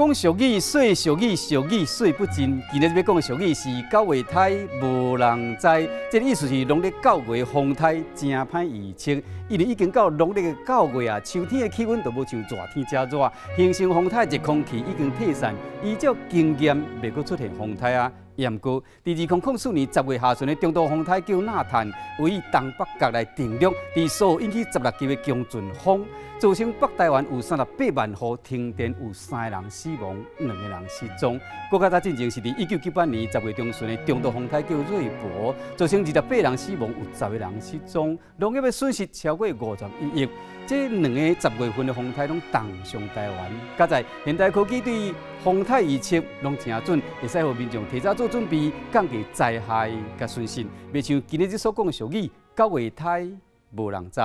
講俗語，說俗語，俗語說不盡。今日欲講的俗語是九月颱無人知，這個意思是農曆九月風颱誠歹預測，因為已經到農曆的九月啊，秋天的氣溫就無像熱天遮熱，形成風颱熱空氣已經退散，依照經驗袂閣出現風颱啊。毋過，佇2004年10月下旬的中度風颱叫納坦，位於東北角來登陸，佇所有引起16級的強陣風，造成北台灣有38萬戶停電，有三个人死亡，兩個人失蹤。閣較早進前是佇1998年10月中旬的中度風颱叫瑞博，造成28人死亡，有10個人失蹤，農業的損失超過51億。這兩个十月份的風颱攏重傷台灣。佳哉現代科技對風颱預測攏誠準，會使予民眾提早做準備，降低災害佮損失。袂像今日所講的俗語，九月颱無人知。